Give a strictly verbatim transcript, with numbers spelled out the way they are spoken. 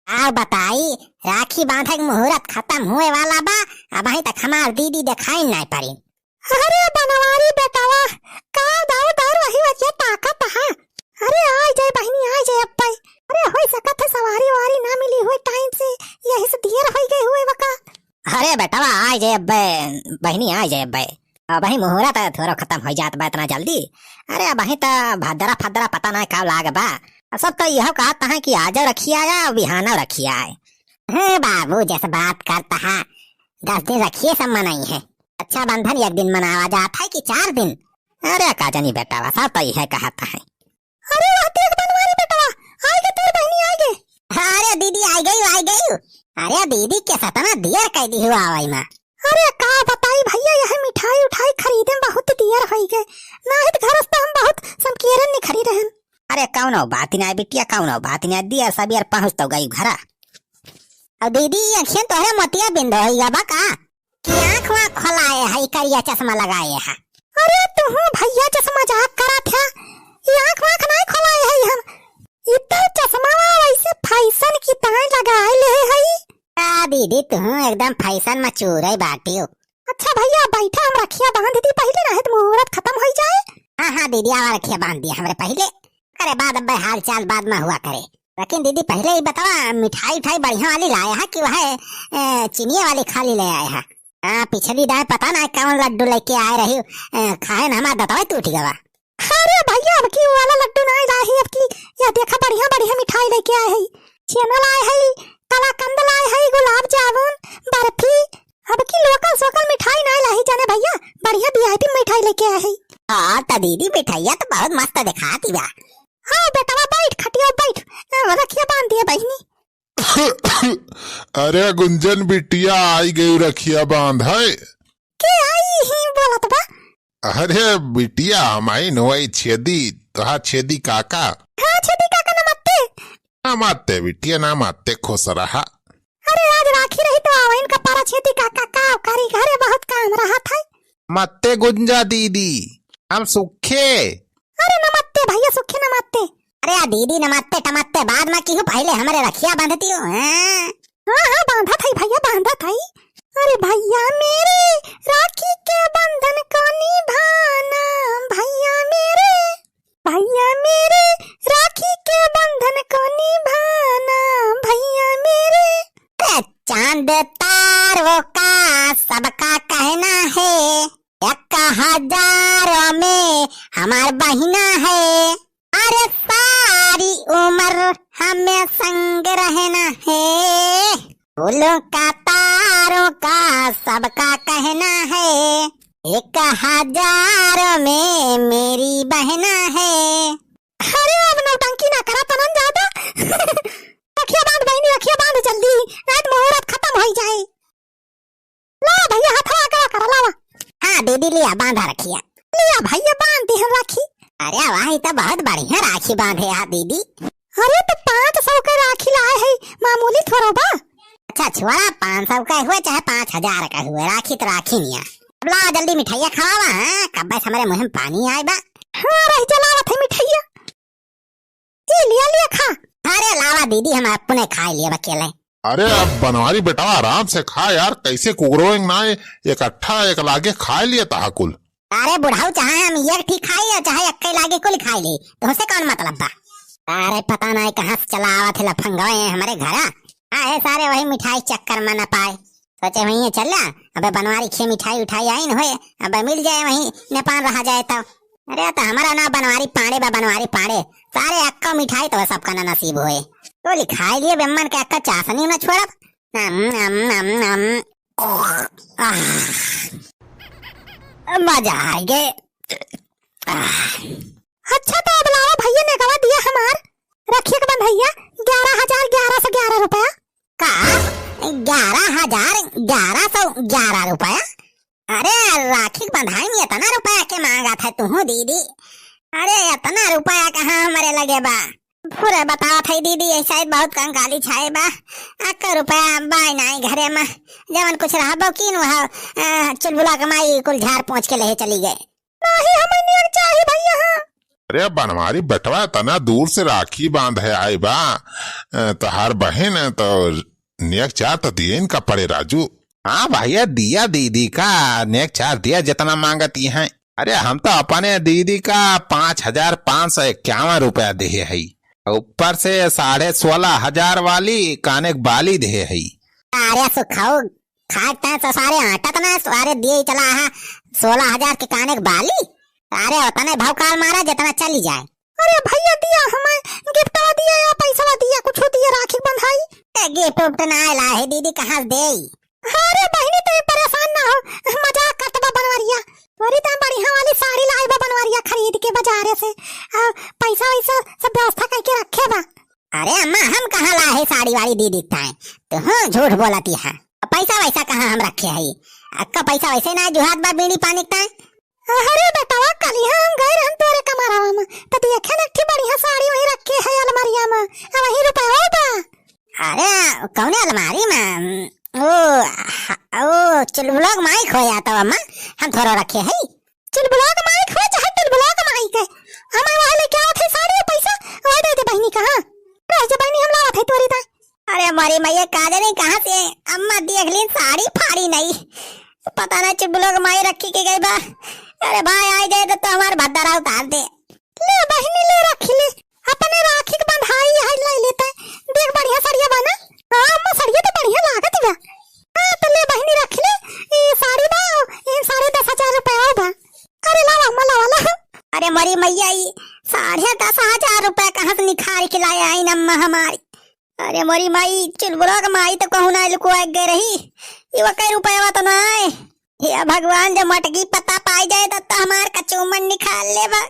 आउ बताई, राखी बांधे के मुहूर्त खतम हुए वाला बा, अबहीं तक हमार दीदी देखाइन नाहीं परी। अरे बनवारी बेटवा, का दौड़ दौड़ वही वजिया ताकत हा। अरे आइ जाए बहिनी, आइ जाए अब्बे। अरे होइ सकत है सवारी वारी ना मिली हुए टाइम से, यही से देर होइ गए हुए वका। अरे बेटवा, आइ जाए अब्बे, बहिनी आइ जाए अब्बे। अबहीं मुहूर्त थोरो खतम होइ जात बा इतना जल्दी। अरे अबहीं त भद्रा फद्रा पता नाहीं का लाग बा। अब सब तो यह कहत हैं कि आजो रखिया आया, बिहानो रखिया आए। हाँ बाबू, जस बात करत हा, दस दिन रखिए सब मनई है। रक्षाबंधन एक दिन मनावा जात है कि चार दिन? अरे का जानी बेटवा, सब तो इहे कहत है। अरे वाह, देख बनवारी बेटवा, आइ गे तोर बहिनी, आइ गे। अरे दीदी, आइ गई, आइ गई। अरे दीदी, के सतना देर कइ दी हुआ आवई मा। अरे का बताई भइया, यह मिठाई उठाई खरीदे में बहुत देर होइ गए, नाहीं त घर से तो हम बहुत समकेरन निखरी रहन। अरे कौनो बात नाहीं बिटिया, कौनो बात नाहीं, देर सबेर पहुँच तो गई घरा। अउ दीदी, अखियन तोहरे मोतिया बिंद होइ गा बा का? कि आँख वाँख खोलाए है, करिया चश्मा लगाए है। अरे तुहूँ भइया जस मजाक करत है, ई आँख वाँख नाहीं खोलाए है हम। ई तो चश्मा वैसे फैशन की तरह लगाए ले है। आ दीदी, तुहूँ एकदम फैशन में चूरई बाटियो। अच्छा भइया बैठा, हम रखिया बांध दी पहिले, नाहीं त मुहूर्त खतम होइ जाए। हाँ, हाँ दीदी, आवा रखिया बांध दिया हमरे पहिले। अरे बाद अब हाल चाल बाद में हुआ करे। लेकिन दीदी, पहिले ई बतावा, मिठाई उठाई बढ़िया वाली लाए हा कि वह, ए, चीनिये वाली खाली ले आए हा? हाँ, पिछली दाएँ पता ना कौन लड्डू लेके आए रही, ए, खाए ना हमार दतवा टूट गवा। अरे भइया, अब की वाला लड्डू नाहीं लाए ही, अब की यह देखा बढ़िया बढ़िया मिठाई लेके आए ही। छेना लाए ही, कलाकंद लाए ही, गुलाब जामुन, बर्फी, अब की लोकल सोकल मिठाई नाहीं लाए ही जाने भइया, बढ़िया वी आई पी मिठाई लेके आए ही। हाँ त दीदी, मिठाइया त बहुत मस्त देखाती बा। हाँ बेटवा, बैठ खटिया बैठ। ए, रखिया बांध दिए बहिनी। अरे गुंजन बिटिया, आइ गई रखिया बांध है। के आई ही बोलत बा? अरे बिटिया, हम आई नोई छेदी, तोहार छेदी काका। हाँ छेदी काका, नमस्ते। नमस्ते बिटिया, नमस्ते, खुश रहा। अरे आज राखी रही तो आवा इनका पारा छेदी काका, का करी, घरे बहुत काम रहत है। मत्ते गुंजा दीदी, हम सुखे। अरे नमत्ते भइया, सुखे नमत्ते। अरे आ दीदी, नमत्ते टमत्ते बाद में किहू, पहिले हमरे रखिया बांधतियो, हैं? हाँ, हाँ, बांधत हई भइया, बांधत हई। अरे भइया मेरे, राखी के बंधन को निभाना, भइया मेरे। भइया मेरे, राखी के बंधन को निभाना, भइया मेरे। ए, चांद तारों का सबका कहना है, एक हजारों में हमार बहिना है। अरे सारी उम्र हमें संग रहना है। फूलों का तारों का सबका कहना है, एक हजारों में मेरी बहना है। अरे अब नौटंकी ना करा तनन ज्यादा। रखिया बांध बहिनी, रखिया बांध जल्दी, नाहीं त मुहूर्त खतम होइ जाए। ला भइया, हथवा आगवा करा, लावा। हाँ दीदी, लिया बांधा रखिया। लिया भइया, बांध दिहन राखी। अरे वाह, ई त बहुत बढ़िया राखी बांधे हा दीदी। अरे त पाँच सौ के राखी लाए है, मामूली थोड़ो बा। अच्छा छोड़ा, पाँच सौ का हुए चाहे पाँच हजार का हुए, राखी त राखी निया। अब लावा जल्दी मिठाइया खवावा, हाँ, कब्बे से हमरे मुँह में पानी आए बा। हाँ रही, चलावत है मिठाइया। ई लिया, लिया खा। अरे लावा दीदी, हम अपने खाए लिया अकेले। अरे अब बनवारी बेटवा आराम से खा यार, कैसे कुगरोएंग ना, इकट्ठा एक लागे खाए लिया तहा कुल। अरे बुढ़ऊ, चाहे हम एक ठी खाई या चाहे एक्के लागे कुल खाई ली, तुमसे कौन मतलब बा? अरे पता नाहीं कहाँ से चला आवत है लफंगवे हमरे घरा। आए सारे वही मिठाई चक्कर में न पाए। सोचे वहीं चल जा, अबे बनवारी खे मिठाई उठाई आइन होए, अबे मिल जाए वहीं नेपाल रहा जाए तो। अरे तो हमारा ना बनवारी पांडे बा, बनवारी पांडे। सारे अक्का मिठाई तो सबका ना नसीब होए। तो लिखाई लिए बेमन के अक्का चासनी ना छोड़ब। नम, नम, नम, नम। आह। मजा आ गए। आह। अच्छा तो अब लावा भइया नेगवा दिया हमार। रखिया के बंधइया ग्यारह हजार ग्यारह सौ ग्यारह रुपया। का? ग्यारह हजार ग्यारह सौ ग्यारह रुपया? अरे, राखी के बंधाई में इतना रुपया के मांगत है तुहू दीदी? अरे, इतना रुपया कहाँ हमरे लगे बा? पूरे बतावत है दीदी, ऐसा ही बहुत कंगाली छाए बा। अक्का रुपया बाय नाई घरे में, जवन कुछ रहबो कीन वह, अ, चुलबुला के माई कुल झाड़ पोंछ के ले चली गए। नाही, हमें नियर चाही भइया, हाँ। ए बनवारी बेटवा, इतना दूर से राखी बांधे आए बा, अ, तोहार बहिन, तो नेक चार तो दिए इनका पड़े राजू। हाँ भैया, दिया दीदी का नेक चार दिया, जितना मांगती हैं। अरे, हम तो अपने दीदी का पाँच हजार पाँच सौ इक्यावन रुपया दिए हई, ऊपर से साढ़े सोलह हजार वाली काने के बाली दिए हई। अरे सुखाऊ, खाए तैं तो सारे आटा तना सारे दिए ही चला है, सोलह हजार के काने के बाली। अरे, उतने भाव काल मारा जितना चली जाए। अरे भैया, दिया हमें गिफ्टवा दिया या पैसवा दिया, कुछ दिया राखी बंधाई। ए, गिफ्ट उफ्ट ना आला है दीदी, कहाँ से देई? अरे बहिनी, तू परेशान ना हो, मजाक करत बा बनवरिया। वरी तो बढ़िया वाली साड़ी लाई बा बनवरिया खरीद के बाजारे से, और पैसा वैसा सब व्यवस्था करके रखे बा। अरे अम्मा, हम कहाँ ला है साड़ी वाड़ी दीदी ताए? तू हाँ झूठ बोलती है। पैसा वैसा कहाँ हम रखे है? अक्का पैसा वैसे ना जुहात बा बीड़ी पानी ताए। अरे बेटवा, कलिहा हम गए रहन तोरे कमरवा में, त देखे न एक ठे बढ़िया साड़ी वहीं रखे है अलमारिया में, आ वहीं रुपया बा। अरे, कौने अलमारी में? ओ, ह-, ओ, चुलबुलोक माई खोया तब अम्मा, हम थोड़ा रखे है। चुलबुलोक माई खो चाहे टुलबुलोक माई के, हम वहाँ लेके आवत है साड़ी और पैसा, वही दे दे बहिनी का, हाँ। रह जा बहिनी, हम लावत है तोरी ताई। अरे मोरी मैया, का जाने कहाँ से अम्मा देख ली, साड़ी फाड़ी नहीं, पता नहीं चुलबुलोक माई रखी के गई बा। अरे भाई, आ जाए तो, तो हमार भद्दरा उतार दे। ले बहिनी, ले रख ले, अपने राखी के बंधाई है, ले लेते। देख बढ़िया सड़िया बा ना। हाँ अम्मा, सड़िया तो बढ़िया लागत बा। हाँ तो ले बहिनी, रख ले, ये साड़ी बा, ये साढ़े दस हजार रुपया बा। अरे लावा अम्मा, लावा, लावा। अरे मोरी मैया, ई साढ़े दस हजार रुपया कहाँ से निखार के लाए आइन अम्मा हमारी? अरे मोरी माई, चुलबुलोक माई तो कहूँ ना लुकुआ गए रही, ये वो कई रुपया तो ना आए। हे भगवान, जब मटकी पता पाई जाए तब तो हमार कचौमन निकाल लेबा।